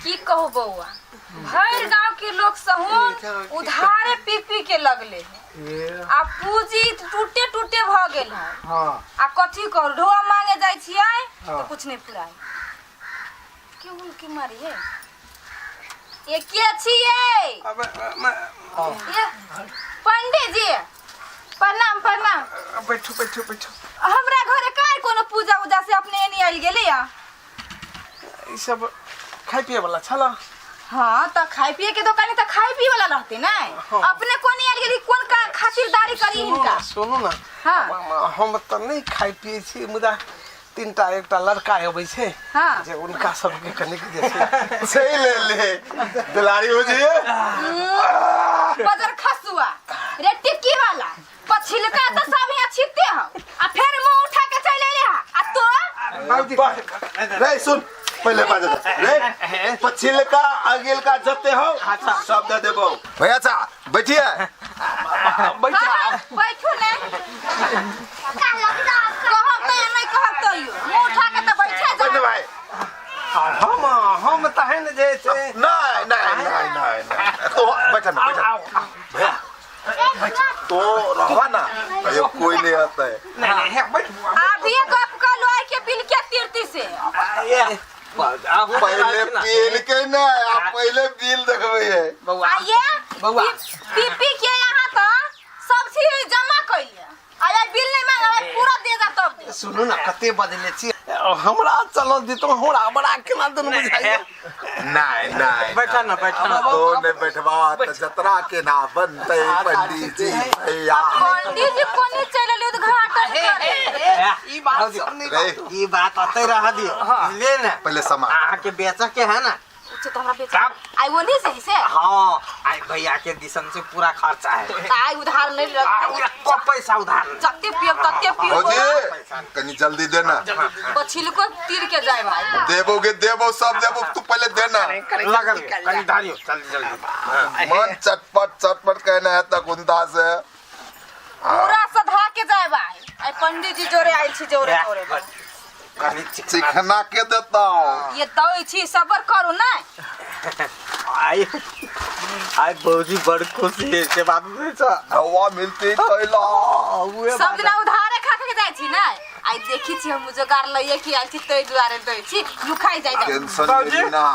की कहू बौआ, भरि गांव के लोग सहुन उधारे पी पी के लगले है आ पूंजी टूटे टूटे भ गेल है। आ कथी कहू, ढोआ मांगे जाइ छियै तो कुछ नहीं पुराय। क्यों हुलकी मारी है? ये के छियै? ये पंडित जी, प्रणाम प्रणाम। बैठू बैठू बैठू। हमरा घरे काय कोनो पूजा उजा से अपने एनी आयल गेलै या? ई सब खाय पिए वाला छल। हाँ, तो खाए पिए के दुकान तो खाए पिए वाला रहते ना। अपने कोन आयल गेली, कोन का खातिरदारी करी हिनका? सुनू ना। हम तऽ नहि खाइ पिए छी, मुदा तीनटा एकटा लड़का अबै छै जे उनका सबके कनिक जे छै सही ले ले दुलारी हो जाइए। बजर खसुआ रे टिक्की वाला, पछिलका तो सब यहाँ छिकते हो आ फिर मुंह उठा के चल अइले हा। आ तो रे सुन, पहले बात रे पछिलका अगिलका जते हो सब दे देबो। भैया चा बैठिए। बैठा। हाँ, बैठू ने, कहब तो नहीं कहब तो मुंह उठा के तो बैठे जा। बैठ भाई। हम तहन जे छै। नहीं नहीं नहीं नहीं नहीं, तो बैठा ना बैठा भैया, तो रहा ना, अरे कोई नहीं आता है। नहीं नहीं, हे बैठ। अभी गप कर लो के बिल के तीर्ति से। पहले बिल के ना, आप पहले बिल देखबे है। बउआ। आइए। बउआ। पी पी के यहाँ तो सब चीज जमा कैलिए, आया बिल नहीं मांगा, पूरा दे जा तब दे। सुनू ना, कते बदले छी हमरा, चलो दितो हमरा, बड़ा केना दुनू बुझाइए। नहीं नहीं, बैठा ना बैठा ना। तो ने बैठवा त जतरा के ना बनते पंडित जी भैया। पंडित जी कोनी चल अली उद्घाटन करे? ई बात सब नहीं। रे ई बात अते रह दियो ले ना। पहले सामान अहाँ के बेचऽ के है ना? अच्छा, तो हमरा बेच आई वो नहीं सही से। हाँ, आई भैया के दिसन से पूरा खर्चा है। तो आई उधार नहीं आ, लग एको पैसा उधार नहीं। जते पियब तते पियब। भौजी कनी जल्दी देना। पछिलको तीर के जाए भाई। देबोगे देबो, सब देबो, तू पहले देना। लगन कनी धारियो जल्दी जल्दी। मन चटपट चटपट कहना है तक उनता से पूरा सधा के जाए भाई। आई पंडित जी जोरे आइल छी, जोरे जोरे कनी चिकना चिकना के देता हूँ। ये दई छी, सबर करू ना। आई आई भौजी बड़ खुशी है से बात नहीं छ। हवा मिलती कैला। सब दिना उधारे खा के जाय छी ना, आई देखी छी हम जोगार लइए कि आइल छी, तै दुआरे दै छी लुखाइ जाय जाय। टेंशन बाबूजी। नहीं ना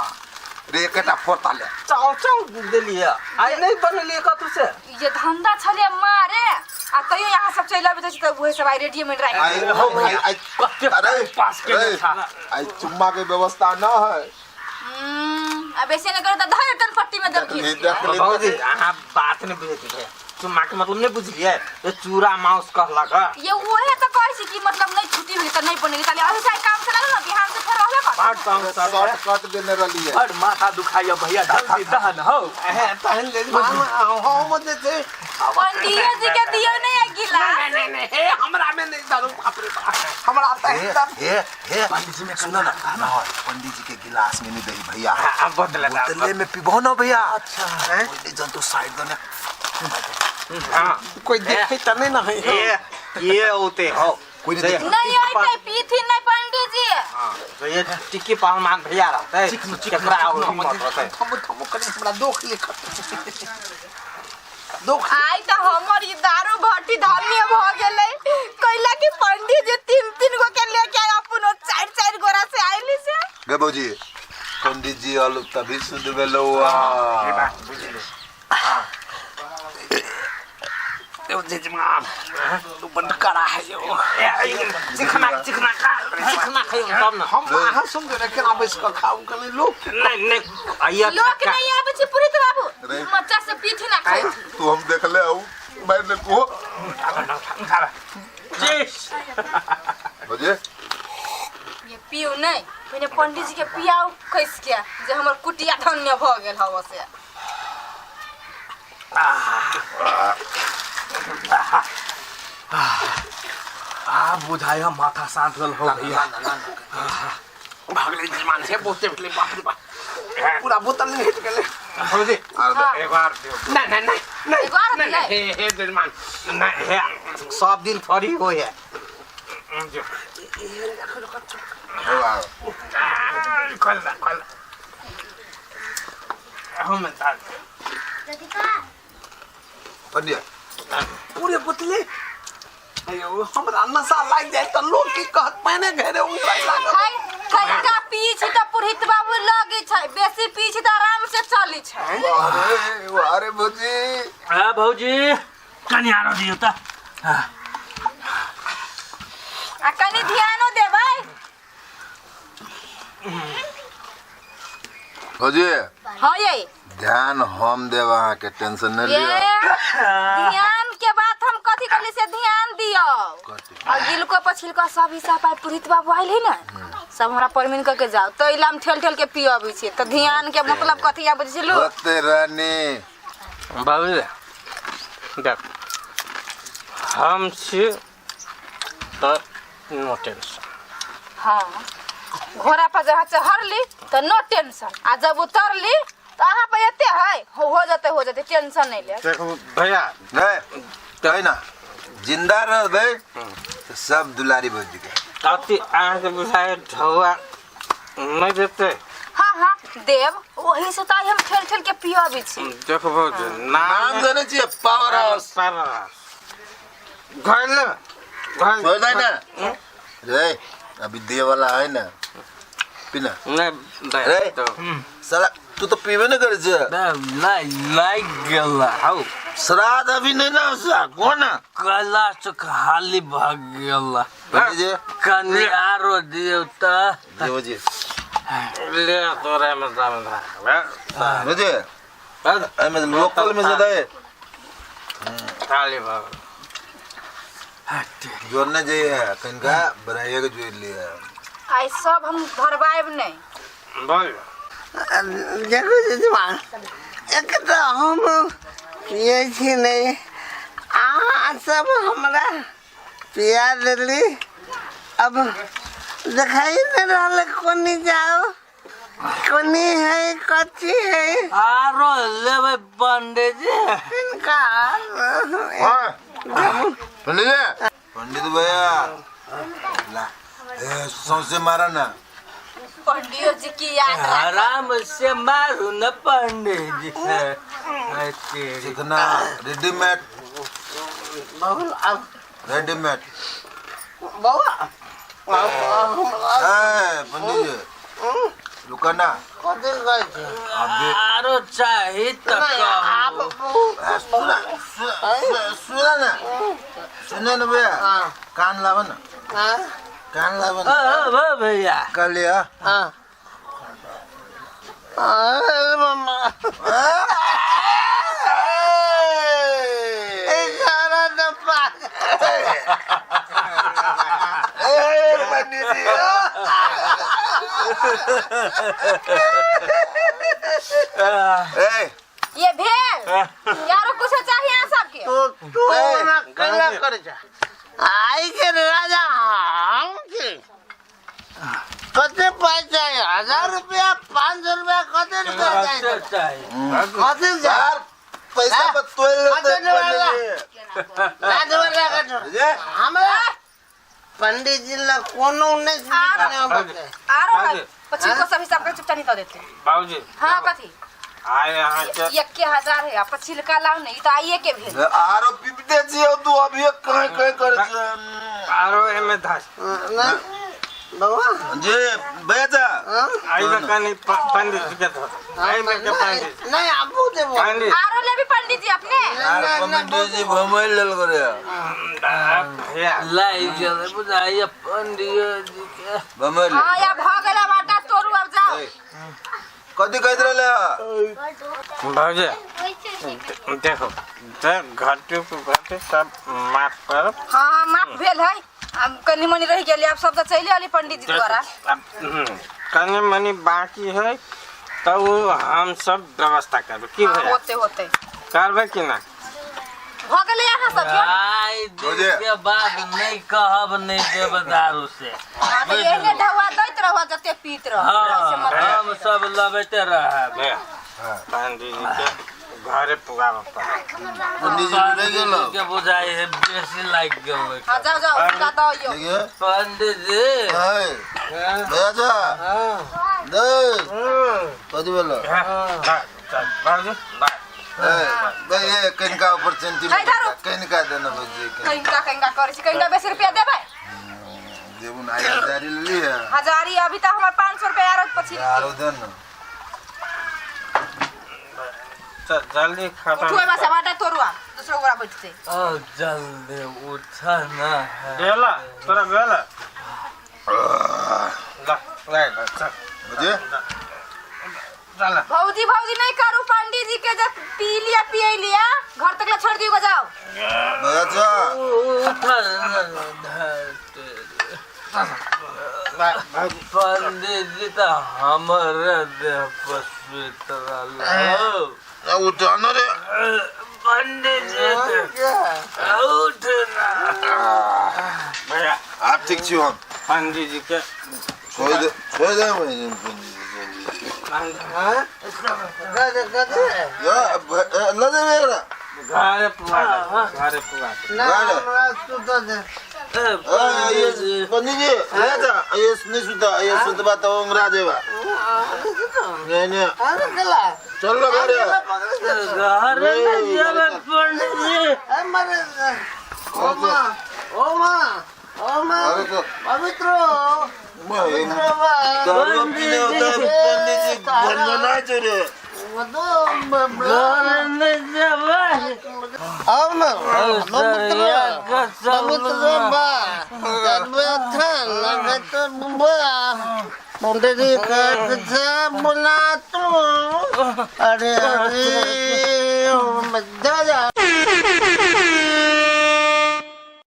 रे, एकटा फोड़ता ले। चाव चाव देलिए आई नहीं बनलिए कतू से। ये धंधा छले मारे आ तैयो यहाँ सब चलि अबैत अछि तऽ उहे सब आइ रेडीमेड राखि आई आई आई कते अरे पास के अरे, था। आई चुम्मा के व्यवस्था ना है। अब ऐसे नहीं करो तऽ धरि तन पट्टी में दब देखली देखली। भौजी अहाँ बात नहीं बुझैत भैया, चुम्मा के मतलब नहीं बुझलिए, ये चूड़ा माउस कहलक ह। ये उहे तऽ कहै छी कि मतलब नहीं छुट्टी भेलै तऽ नहीं बनेली, ताले अही से काम से लागल ने, बिहान से फेर रहबे करतै। बड़ तंग सर शॉर्टकट देने रही है। बड़ माथा दुखाइया भैया, जल्दी दहन हो। हे तहन जे हम जे छै। पंडित जी के दियौ नहीं है गिलास। नहीं नहीं नहीं, हे हमरा में नहीं दारू, बाप रे बाप, हमरा त हे एकदम हे हे पंडित जी में सुनो ना ना, पंडित जी के गिलास में नहीं दही भैया। बोतल बोतले में पीबो ना भैया। अच्छा कोई जन तो साइड दने। हाँ। कोई देखे त नहीं ना है। ये ये होते हो। कोई नहीं देखे। नहीं आइते पीथिन नहीं पंडित जी। हाँ, तो ये टिक्की पहलवान भैया रहते केकरा और हिम्मत रहते। थमो थमो कनी, हमरा दोख लिखत दोख। आइ तऽ हमर ई दारू भट्टी धन्य भऽ गेलै, कैला कि पंडित जी तीन तीन गो के लेके आय, अपनो चारि चारि गोरा से आइली से। गे भौजी, पंडित जी आलू तभी सुध भेलौआ। जजमान तू बड्ड कड़ा है यो। चिकना चिकना खा, चिकना खइयो तब ना। हम अहाँ सुन के केना बैस कऽ खाउ, कनी लोक नहीं नहीं आइया। लोक नहीं आबै छै पुरोहित बाबू। रे। मच्चा से पीथी ना खाइ छी। तू हम देख ले आऊ मैंने को भौजी ये पिउ नहीं, पहिने पंडित जी के पियाउ कैस के जे हमर कुटिया धन्य भऽ गेल हव से। आ बुझाय माथा शांत भेल हो भैया। भागले जजमान से बहुते भेलै, बाप रे बाप, पूरा बोतल नहीं हटि गेलै। भौजी हाँ। एक बार दियो। नहीं नहीं नहीं नहीं। एगो आर नहीं दियै? नहीं, हे हे जजमान नहीं, हे सब दिन थोड़ी होय है जो खोल खोल। हम दाल पंडिया पूरे बोतले अयो हमरा नशा लागि जाय तऽ लोग की कहत पहिने घरे उतरै लागल है कनिका पी छी तऽ पुरहित बाबू लगे छै बेसी पी छी तऽ आराम से चली छै अरे अरे भौजी हाँ भौजी कनि आरो दियौ तऽ आ कनि ध्यानो देबै भौजी हाँ ये ध्यान हम देब अहाँके टेंशन नहि ये लिअ ध्यान के बात हम कथी कहली से ध्यान दियौ आ गिलको पछिलको सब हिसाब आइ पुरहित बाबू आयल है ने सब हमरा परमिन कऽ के जाओ तो इला हम ठेल ठेल के पियबै छियै तऽ ध्यान के मतलब कथी आबै बुझलू होते रानी बाबूजी देख हम छी तऽ नो टेंशन हाँ घोड़ा पर जहाँ चढ़ली तो नो टेंशन आ जब उतरली तो अहाँ पर एते है हो जते हो जते टेंशन नहीं ले देखू भैया नहीं कही ना जिंदा रहबै तऽ सब दुलारी भौजी के अति अहाँके बुझाय ढौआ नहि देतै हाँ हाँ देव वही से तो आइ हम ठेल ठेल के पियबै छी देखू भौजी नाम नाम जानै छियै पावर हाउस पावर हाउस घर ले घर छोड़ दे ना रे अभी दे वाला है ना पीना नहि रे। भैया तो साला तू तो पीबे नहीं करे छे नहीं लाग गेल हौ श्राद्ध अभी नहीं ना सा कौन कैलाश खाली भऽ गेल पंडित जी कनि आरो दियौ तऽ जी जी ले तोरा में दाम धा जी एमे लोकल में ज्यादा है खाली भऽ गेल जोड़ने चाहिए कनका बनाइए के जोड़ लिया आइ सब हम भरवाएब नहीं बोल देखो जजमान एक तऽ हम पियै छी नहि अहाँ सब हमरा पिया देली अब देखाई नहि रहल कोनी जाओ कोनी है कथी है आरो लेबै पंडित जी किनका हाँ पंडित जी पंडित भैया ला ए सौंसे मारा ना पंडियो जी की याद राख आराम से मारू न पंडित जी अरे जितना रेडीमेड बहुत अब रेडीमेड बौआ अब हमरा ए पंडित जी रुका ना कथी कहै छै अभी आरो चाही तऽ नहि आब कहू बहुत ए, सुना सुना सुना ना सुना ना भैया हाँ। कान लावा ना हाँ कान लावा ना ओ भैया कर लिया हाँ अरे मम्मा ए सारा तो पागल पंडित जी ए ये भेल यारो कुछ चाहिए अहाँ सबके तू तू ए, ना कला कर जा आई के राजा हम छी कते पाइ चाहिए 1000 रुपया 500 रुपया कते रुपया चाहिए चाही कते चाहिए यार पैसा पर तोड़ कते लेते वाला? पंडित राजवर राखत जी हमरा पंडित जी लग कोनो नहीं सुनने आरो है बाजू। पछिलको सब हिसाब के चुपचाप नहीं दऽ देते बाबूजी हाँ कथी आइ अहाँके 1000 है आ पछिलका लाउ ने ई तऽ आइए के भेल आरो पीबते छियै तू अभी कहीं कहीं करे छै आरो एहिमे धस बउआ जी भैया एहिमे कनि पंडित जी के धस एहिमे के पंडित नहीं आबू देबो पंडित आरो लेबी पंडित जी अपने यार पंडित जी घुमै लेल करे भैया लागि गेलै बुझाइए पंडित जी के घुमै लेल हाँ या भऽ गेल अब आटा तोड़ू अब जाओ कथी कहैत रहले बाबूजी देखो घटी घटी सब माफ करब हाँ हाँ माफ भेल है आब कनि मनि रहि गेलै आब सब तऽ चलि अली पंडित जी द्वारा अब, कनि मनि बाकी है तऽ ओ हम सब व्यवस्था करबै की हाँ, भैया होते होते करबै कि ना भऽ गेलै अहाँ सबके आइ दिन के बाद नहीं कहब नहीं देब दारू से हाँ, तऽ एहने ढौआ दैत रहऽ जते पीत रह हाँ हम सब लबैते रहब भैया पंडित जी के घरे पुगाबऽ पड़त पंडित जी रहि गेलो के बुझाइ है बेसी लागि गेल हाँ जाओ जाओ हुनका दऽ अइयौ देखिए पंडित जी है भैया जा दे कथी भेलो हाँ, चल बाबूजी बाय। ए, ये कनिका ऊपर सेंटीमेंट है धरू। कनिका देना बजे। कहिंका कहिंका करै छी, कहिंका बेसी रुपया देबै। देबू ना, हजारी ले लिया। हजारी अभी तक हमर 500 रुपया आरो पछि। आरो दे ना। चल जल्दी खत्म। उठू एमा से, बाटा तोड़ू आ दूसरो गोरा बैठते। ओ जल्दी उठा ना है। बेला तोरा बेला ला ला ला, चल। बजे। चल। भौजी भौजी नहीं करू, पंडित जी के जब पी लिया पिए लिया घर तक ला छोड़ दियो, जाओ। भैया चा। उठा ना। पंडित जी तो हमारे देह पर सुत रहल। उठाना रे। पंडित जी, उठ ना। भैया। आप ठीक छी हम। पंडित जी के छोड़ दे, छोड़ दे पंडित जी। गदे गदे। या ल दे मेरा। घरे पुगा दे, घरे पुगा दे। ना, हमरा सुत दे। ये पंडित जी ले जा, ये नहीं सुता, ये सुतबा तो ओंगरा देवा। नहीं नहीं। अरे गला। चल लो घरे। घरे नहीं जावे पंडित जी। अरे मरे, ओ माँ, ओ माँ, ओ माँ। अरे तो पवित्र पवित्र बा। दारू पीने होता है पंडित जी, बनना रे। घरे नहीं जावे। आओ ना पवित्र पवित्र बा लगत बा पंडित जी बोला तू। अरे अरे, जा जा।